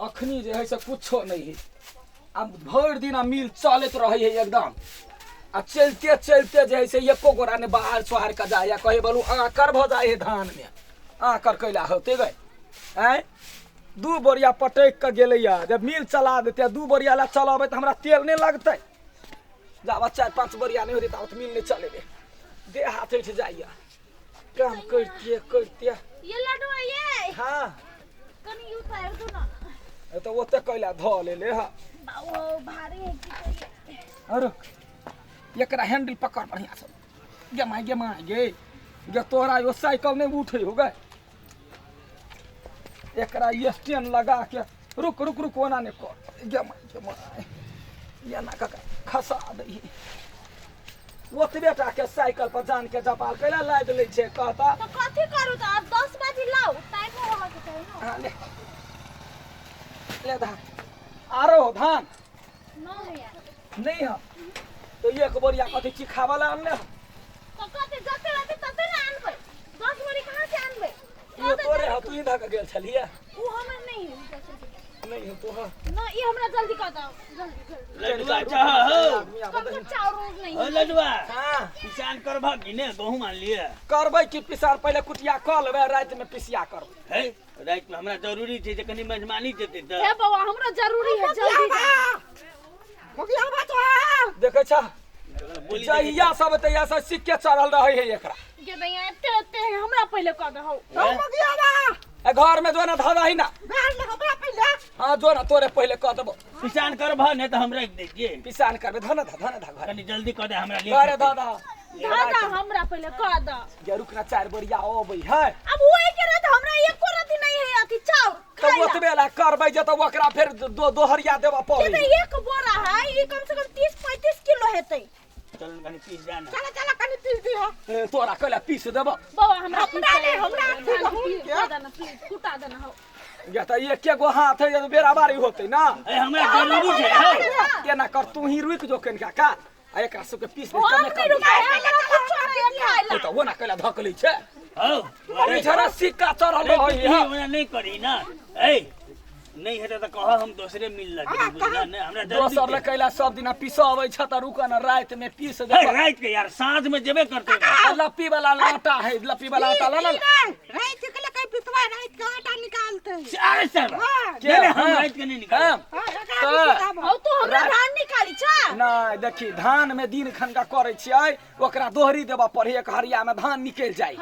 अखनी जे है से कुछो नहीं है। आ भरि दिन आ मिल चलैत रहै है एकदम। आ चलते चलते जे है से एको गोरा ने बाहर सोहार के जाय, कहे बोलू आकर भऽ जाइ है धान में, आकर कैला होते गए। आँय 2 बोरिया पटकि कऽ गेलैया, जब मिल चला देतै 2 बोरिया ला चलबै तऽ हमरा तेल नहि लगतै। जाबत 4-5 बोरिया नहि होतै ताबत मिल नहि चलेबै। देह हाथ उठि जाइया काम करिते करिते। ये लड्डुआ ये। हाँ। कनी उतार दो ना। ए तो ओते कैला धऽ लेले हा। ओ भारी है की करिए। अरे एकरा हैंडल पकड़ बढ़िया से। गे my गे my गे। गे तोरा यो साइकिल नहीं उठे हो गए। एकरा ये स्टैंड लगा के रुक रुक रुक ओना नहीं कर। गे my गे my. ये ना काका खसा दही। ओतबे टा के साइकिल पर जान के जपाल कैला लादि लै छै कहता। तो कथी करू त अब 10 बजे लाउ, टाइम होवा के चाही ना। हां ले ले धान आरो धान न है यार। नहीं है तो एक बोरिया कथी चिखा वाला आनले। तो कथी जते रहते तते ना आनबै, 10 बोरी कहां से आनबै? ये तोरे ह, तू ही धक गेल छलिए। उ हमर नहीं है, नहीं है तो हां ना, ये हमरा जल्दी कर दो, जल्दी जल्दी। लडुआ चाह हो। कम से चाउर उर नहीं हो लडुआ। हां पिसान करबा कि ने गहूम आन लिए? करबै कि पिसान, पहिले कुटिया क लेबै, रात में पिसिया करबै। हे रात में हमरा जरूरी छै जे कनी मेजबानी जेतै त। हे बौआ हमरा जरूरी है जल्दी। मुखिया बात देखै छ जहिया सब तहिया सब सिक्के चढ़ल रहै है एकरा। गे दैया एते एते है, हमरा पहिले कह दहो। मुखिया बा ए घर में जो ना धर रही ना। घर में हमरा पहिले। हां जो ना तोरे पहिले कह देबो। पिसान करबा ने त हम रख दे के। पिसान करबे धन धन धन घर। कनी जल्दी कह दे हमरा लिए। अरे दादा दादा हमरा पहिले कह द। गे रुक ना 4 बोरिया अबै है। अब वो एक रात हमरा एको रात नहीं है अथी चाउर। त ओतबे ला करबै जे त ओकरा फेर दोहरिया देबा पड़ै। के एक बोरा है, ई कम से कम 30-35 किलो हेतै। चल कनी पीस जा ना। चल चल कनी पीस दिहो। ए तोरा कैला पीस देबो। बौआ हमरा हमरा ले हमरा पीस दे ना, पीस कुटा दे ना हो। गे त एके गो हाथ है जे बेराबारी होतै ना। ए हमरा जरूरी छै। केना कर तू ही रुक जो कनिका का। आ एकरा सबके पीस दे कमे कर। त ओ ना कैला धक लै छै। हौ अरे झरा सिक्का चढ़ल रहै है। ओना नहीं करी ना। ए नहीं हेतै त कह हम दोसरे मिल लगे बुझला ने हमरा दोसर ले कैला सब दिना पिसबै छ त रुक न रात में पीस दे। रात के यार साँझ में जेबे करते। लप्पी वाला आटा है, लप्पी वाला आटा ला ना। रात के लकै पिसवा, रात के आटा निकालते। अरे सर के हम रात के नहीं निकाल। हौ तू हमरा धान निकाली छ नै। देखी धान में दिन खनका करै छियै, ओकरा दोहरी देबऽ पड़ै, एक हरिया में धान निकलि जाइ।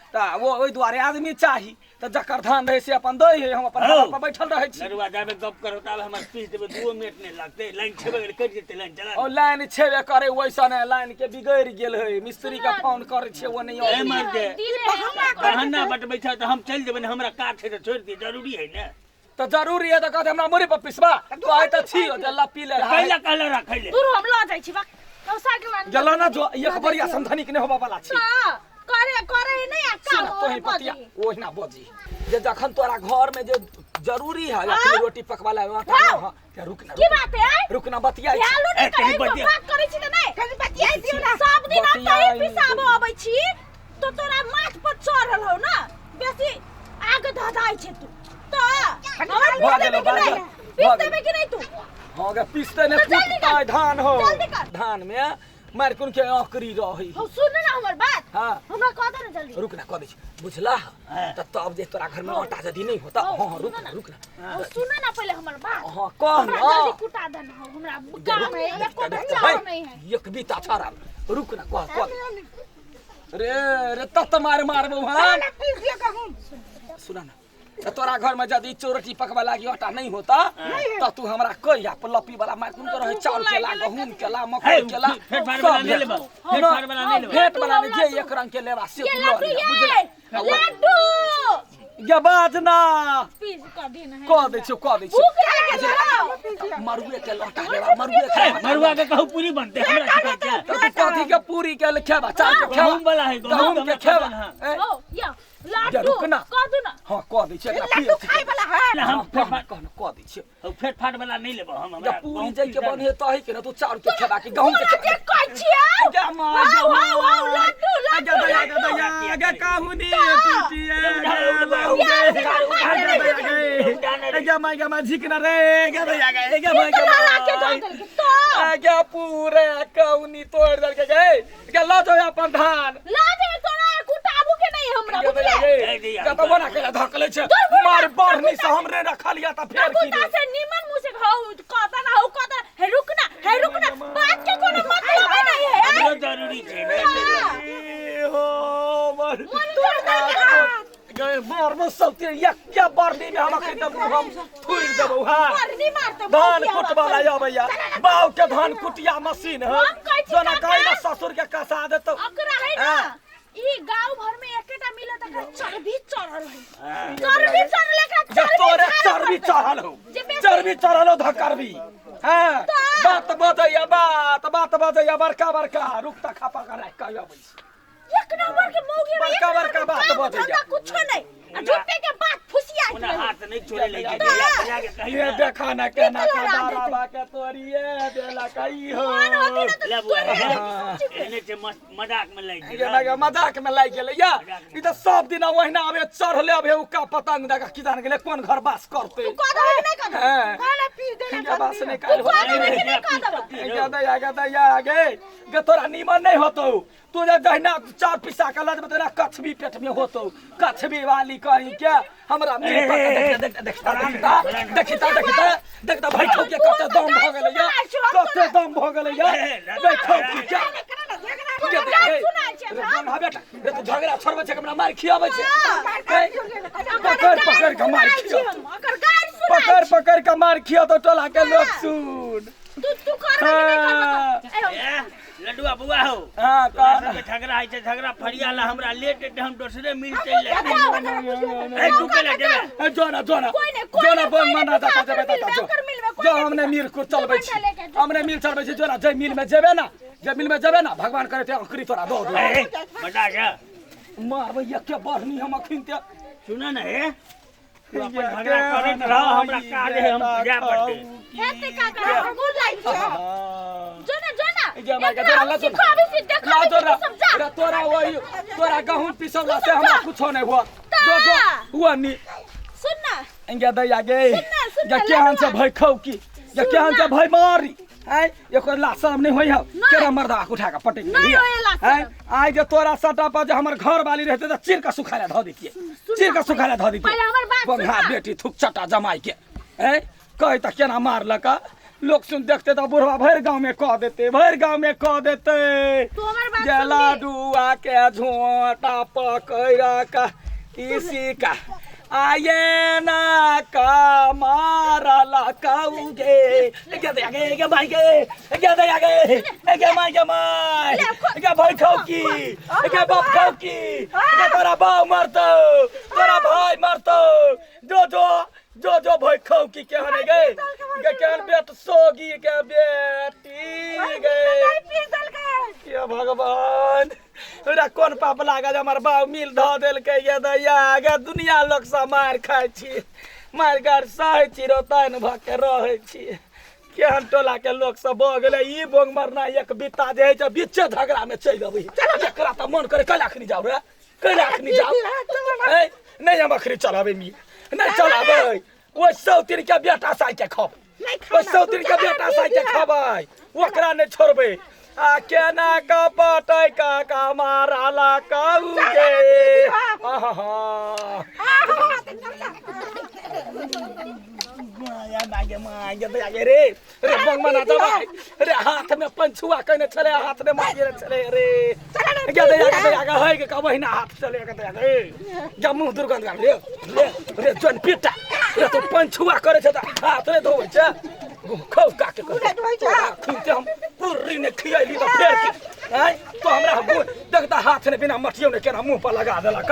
त वो ओहि दुआरे आदमी चाही, त जकर धान रहै से अपन दै है, हम अपन घर पर बैठल रहै छी। लडुआ जाबे गप करो ताबे हमर पीस देबे, 2 मिनट नहि लागतै। लाइन छेबे गेलै, कटि जेतै लाइन। चला ओ लाइन छेबे करे वैसन लाइन के बिगड़ि गेल है। मिस्त्री के फोन करै छियै ओ नहि अबै। मर दे बहाना बटबै छ त हम चलि जेबै ने, हमरा काज छै त छोड़ि दियै, जरूरी है ने। त जरूरी है त कहते हमरा मुरी पर पिसबा कहै त छी जे लप्पी ले रहा। कैला कहला राखै ले दूर हम ल जाइ छी बा। तो साइकिल आन गेला ना जो एक बरिया समधनी के नहि होबा वाला छी। करे करे नहीं आ काम तोही पतिया ओहिना बजी जे जखन तोरा घर में जे जरूरी है अखनी रोटी पकवा ला आटा हां के रुक ना की बात है? रुक ना बतिया छी। कनी बात करै छी त नहीं कनी बतिया दियो ना। सब दिन हम तही पिसाबो अबै छी तो तोरा माथ पर चढ़ल हो ना, बेसी आग धधाई छै तू त हमरा पीस देबे कि नहीं तू? हां गे पीसते ने कुटतै धान हो। धान में मार कोन के आकरी रही हो। सुन ना हमर बात। हां हमरा कह दे ना जल्दी। रुक ना कह दे छी बुझला त तब जे तोरा घर में आटा जदी नहीं होता। हां रुक ना रुक ना। सुन ना पहले हमर बात। हां कह ना जल्दी कुटा दे ना, हमरा काम है, एको चाउर नहीं है। एक बीता छाड़ा रुक ना कह कह रे रे तत मार मारबो। हां सुना ना त तोरा घर में यदि चोरटी पकवा लागी आटा नहीं होता त तू हमरा कहिया लप्पी वाला मार कोन के रहे चाउर केला गहूम केला मकई केला फेट वाला नहीं लेबा, फेट वाला नहीं लेबा, फेट वाला नहीं जे एक रंग के लेबा से तू ल ले बुझला। लड्डू गे बाज ना पीस क दे ना कह दै छियौ कह दै छियौ। मरुए के लोटा लेबा, मरुए के मरुआ के कहू पूरी बनते हमरा के। त तू कथी के पूरी के खेबा? चाउर के खेबा, गहूम वाला है, गहूम के खेबा। ओ या लड्डू कह दू ना। हां कह दै छियै एकरा लड्डू खाय वाला है। हम कह न कह दै छियै। फेट फाट वाला नहीं लेबो हम। हमरा पूरी जाय के बने तही के ना तू चाउर के खेबा कि गहूम के खेबा? जे कह छियौ। गे माय गे। हाउ हाउ हाउ, लड्डू गे लड्डू दैया गे लड्डू। दैया गे, काहुनी टूटिए प्यार से गे, गे माय गे माय, झिकना रे गे दैया गे, गे माय गे। लड़ा के धऽ देलकै तो। गे पूरे कौनी तोड़ देलकै गे। गे लऽ जाओ अपन धान। ला जेबै तोरा, कुटाबू के नहीं हमरा, बुझले? कतौ बना के धकले छै मार बढ़नी से हमरे रखलिया त फेर की कुत्ता से निमन मुंह से हौ कहता ना, हौ कहता, हे रुक ना, हे रुक ना, बात के कोनो मतलब ही नहीं है। हमरो जरूरी छै ने। रे हो मर मन तोड़ देलकै हाथ। गए मार में सौते एक या बढ़नी में हम अखन देबो, हम थुइर देबो। हां, मरनी मारते धान कुटवा ला अबैया बाव के धान कुटिया मशीन है। हम कहै छी जोना काका। कहि ना ससुर के कसा देतौ। ओकरा है ना, ई गांव भर में एकेटा मिलत, एकरा चर्बी चढ़ल है, चर्बी चढ़ल एकरा। जे तोरे चर्बी चर्बी चढ़ल हो, जे बेसी- चर्बी चढ़ल हो धकरबी। हां, बात बजैया, बात बात बजैया बड़का बड़का। रुक त खपा कर राख के अबै छी। एक नंबर के मौगी रे, बड़का एक नंबर बड़का के बात काम बजैया। धंधा कुछो नहीं आ झूठे के बात फुसिया ओना हाथ नहीं छोड़े ले ये दैया के कही ये ना। देखा ना केना कितना का लड़ा दाराबा के तोरिए देला कई हो। मन होती ना तो ले बुआ, तोरे हाँ। एने छै मस्त मजाक में लागि ये गेल। लगे मजाक में लागि गेलै या। ई तऽ सब दिन ओहिना आबे चढ़ले आबे उका पतंग दऽ के, की जान गेलै कोन घर बास करतै। तू कह देबै कि नहीं कह देबै? हैं। कहले पी देला। हिनका बास नहि काल्हि तू कह होतै। देबै कि नहीं कह देबै? गे दैया गे दैया गे, गे तोरा नीमन नहि होतौ। तू जे जहिना चाउर पिसा के लजबै तहिना कछबी पेट में होतौ, कछबी वाली कहीं के। हमरा मिल पकड़ देख देख देखता देखता देखता देखता देखता भैठौ के कते दम भऽ गेलै या, कते दम भऽ गेलै या बैठौ की क्या। तू गे गारि सुनाइ छै रे हमरा? बन्हा बेटा रे, तू झगड़ा छोड़बै छै कि हमरा मारि खियाबै छै? पकड़ पकड़ के मारि खिया, ओकर गारि सुनाइ। पकड़ पकड़ के मार खिया तो टोला के लोग सुन। तू तू करबै कि नहीं करबै? तो ए, ए, लड्डुआ बुआ हो। हाँ, तोरा कह। सबके झगड़ा होइ छै, झगड़ा फरिया ला हमरा लेट हेतै, हम दोसरे मिल चलि जाय। ए, तू केला जेबे? ए, जो ना, जो ना। कोई नहीं, कोई जो ना नहीं, बोल कोई मना नहीं, जाता ओकर जेबे मिलबे, ता जो ओकर मिलबे, कोई जो नहीं हमने मिलबे। मिल को चलबै जो छी बंटा लेके जो। हमने मिल चलबै छी। जो ना, जे मिल में जेबे ना, जे मिल में जेबे ना, भगवान करे ते अकरी तोरा दो दो। ए, बता जा। मारबै एक बढ़नी हम अखिन ते। सुन न हे, तू अपन झगड़ा करैत रह, हमरा काज है, हम जाय पड़तै। हेतै काका, हमरा गोर लागि छै। जो ना, जो ना। गे माय गे, एकरा जोरा हम ला जो ना। सिखाबै छी, ला देखाबै छी, जोरा तू सब जा। रे, तोरा वही तोरा गहूम पिसौला से हमरा कुछो नहीं हुआ। जो जो हुआ नी। सुन ना। गे दैया गे। सुन ना, सुन गे ना, केहन से लडुआ। भय खौ की, गे सुन केहन से ना। भय मारी आय, एको लाज शरम नहीं होई हौ। नहीं। केना मर्दा के उठा के पटक नहीं देलियै? होए लाज आय शरम। आय जे तोरा सटा पर जे हमर घर वाली रहते त चीर के सुखाय ला धऽ दितियै, चीर के सुखाय ला धऽ दितियै। पहिले हमर बात सुन बंघा ना। बेटी थुक चटा जमाई के ऐ कहे त केना मारलक। लोग सुन देखते त बुढ़वा भरि गांव में कह देते, भरि गांव में कह देते। तू हमर बात जे सुनबी? लडुआ के झोंटा पकड़ का इसी का आये ना का मारला काऊगे। गे दे गे गे भाई गे, गे दे गे गे माय गे my गे, भाई खाऊ की गे, बाप खाऊ की गे, तोरा बाप मरतो, तोरा भाई मरतो। जो जो जो जो भाई खाऊ की केहन गे गे, केहन बेट सोगी के बेटी गे। ये भगवान, हमरा कोन पाप लागल जे हमर बाप मिल धऽ देलकै? ये दैया गे, दुनिया लोक सँ मारि खाइ छी, मारि गारि सहै छी, रोतैन भऽ के रहै छी। केहन टोला के लोक सब भऽ गेलै ई बोंग मरना। एक बित्ता जे होइ छै बीचे झगड़ा में चलि अबै। एकरा तऽ मन करे कैला अखनी जाउ रे, कैला अखनी जाउ। ए, नहि हम अखनी चलाबै मिल नहि चलाबै। ओहि सौतिन के बेटा साइ के खबै, ओहि सौतिन के बेटा साइ के खबै, ओकरा नहि छोड़बै। आ केना कपटै काका माराला काऊ गे। आहा माया मागे मागे दया गे रे रे बंग मना दबाई रे, हाथ में पंछुआ कहने छले, हाथ में मागे छले रे। गे दया गे दया गे है के कबहिना हाथ चले गे दया गे गे, मुंह दुर्गंध गे रे रे रे। जन पिटा रे, तो पंछुआ करे छै त हाथ ने धोबै छै, खौ का के करे खुनते हम कुर्री ने खियैली त फेर के आय तो हमरा देखता हाथ ने बिना मटियो ने केना मुंह पर लगा देलक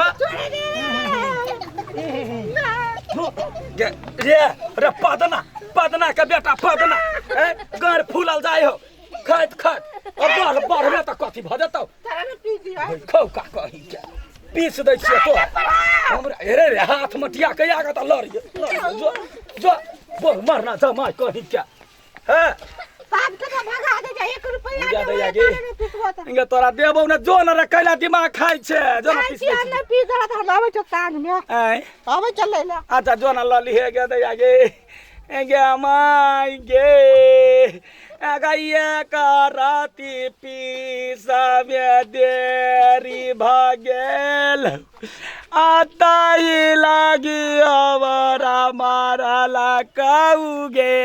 गे रे रे। पदना पदना के बेटा पदना ए गार फूलल जाय हो खाइत खाइत और बढ़ बढ़बे त कथी भऽ जेतौ? खौ का कही के पीस दै छियै तो हमरा। रे रे हाथ मटिया के आगे त लड़ लड़ जो जो बोल मरना जमाय कही के हैं। बाप के तो भगा दे। एक रुपैया जा देबो, दैया एक गे। ने पिसबो तऽ। इनके तोरा देबौ ने जो न रे कैला दिमाग खाइ छै जो न खाइ पीस छी, हम नहि पीस देलक तऽ हम अबै छौ साँझमे। आँय अबै छौ लै लए। अच्छा जो न लऽ लिहे गे दैया गे गे माय गे गैया राति पीसमे देरी भऽ गेल आ ताहि लागी हमरा मारला कहू गे।